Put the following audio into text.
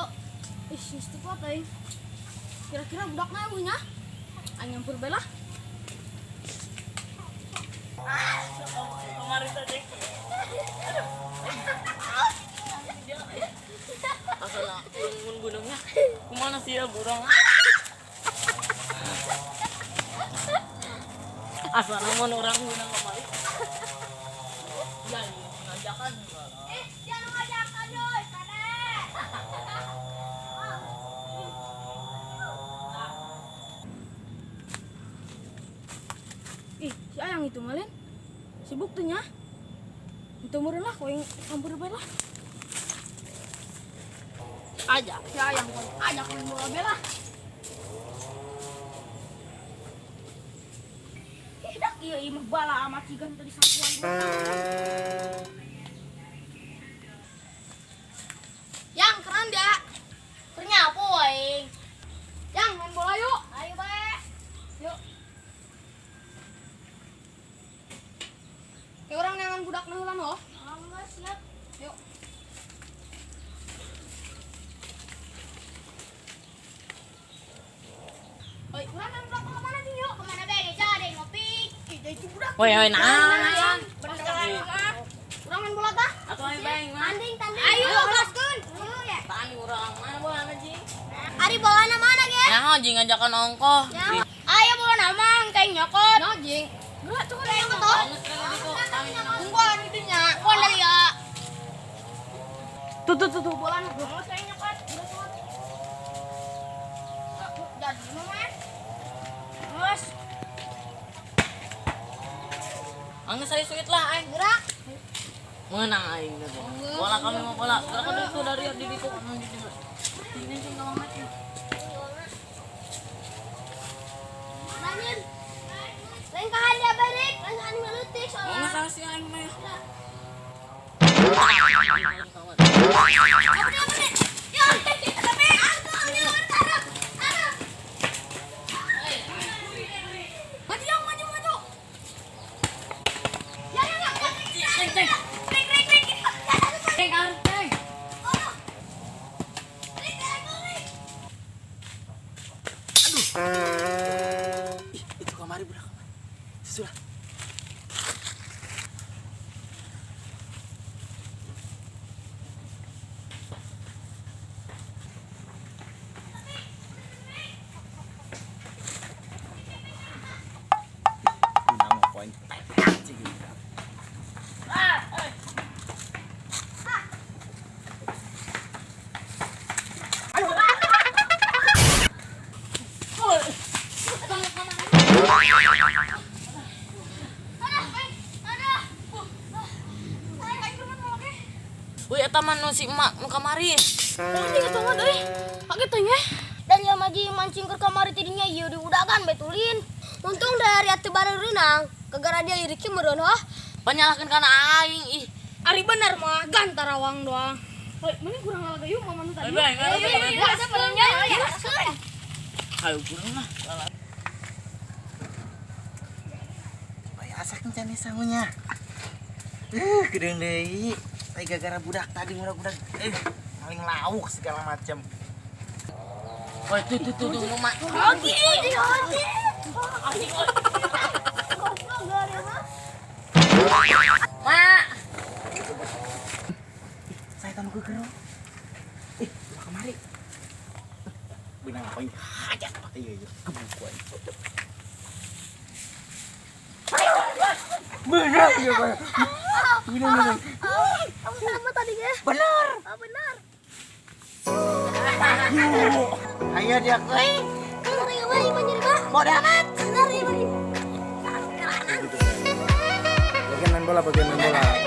Yuk. Ih, geus teu kuat aing. Kira-kira budakna eueuh nya? Aing nyampur bae lah. Kemarin tadi. Asal mun gunungnya. Kumana sih ya burang? Asal mun urang gunung kemari. Ya, iya, ngajakan. Eh, jangan ngajakan yoi, pada. Ih, si Ayang itu malin. Sibuk tuh nya. Itu meureun lah, koing campur bae lah. Ajak si Ayang, ajak main bola bae lah. Ih, dak ieu ieu mah bala amat cigan tadi sampuan. Yang keren dia. Keur nyapu aing. Yang main bola yuk. Ayo bae. Yuk. Kayak orang neangan budak heula noh. Alhamdulillah siap. Yuk. Oi, urang main budak ke mana sih yuk? Kemana bae geus ada yang ngopi. Ih, itu budak. Woi, woi, nah. Berjalan mah. Urang main bola tah? Atau ayo bae mah. Tanding, tanding. Ayo, gaskeun. Ayo ya. Tani urang mana bolana jing? Ari bolana mana ge? Nah, jing ngajakan ongkoh. Ya. Ayo bolana mang kayak nyokot. No, jing. Gerak cukup Kayak nyokot. Tungguan itunya. Tungguan dari ya. Tuh tuh tuh tuh bolana. Gerak saya nyokot. Gerak nyokot. Jadi mah. Terus. Angges saya suit lah aing. Gerak. Menang aing teh. Bola kami mau bola. Gerak itu dari di ditu. Ini sih enggak mati. Lanjut. Lengkahan dia balik, langsung anu ngelutik Mau soalnya. salah sih aing mah. Ya, tapi aku taruh, taruh. Maju yang maju maju. Ya, ya, ya. Ceng ceng. Rik, rik, rik. Ceng arep ceng. Oh. Rik, aku, rik. Ih, itu kamari budak kamari. Susulah. Nama poin cing. Aduh, aduh. Wih, eta mah nu si emak nu kamari. Anjing eta mah deui. Kaget teh nya. Dan ya maji mancing ke kamari tidinya ieu diudagan betulin. Untung dari atuh baru renang, kagara dia liriknya meureun hah. Penyalahkeun kana aing ih. Ari bener mah gantarawang doang. Woi, mending kurang lalaga yuk mama nu tadi. Ayo, ayo, ayo, ayo. Ayo kurang lah. Supaya asak encan sangunya. Gedeung deui. Tai gara-gara budak tadi budak-budak maling lauk segala macam. Woi, tuh tuh tuh tuh emak. Oke, oke. Mak. Saya tahu gegero. Ih, udah kemari. Benang apa ini? Hajat pak iya iya. Gebuk aing. Benar ya pak. Benar benar. Kamu sama tadi ge? Benar. Oh, benar. Yuk. Ayo dia kuy. Kamu tadi wae menyerba. Bodoh amat. Benar ya, Bari. Bagian main bola, bagian main bola.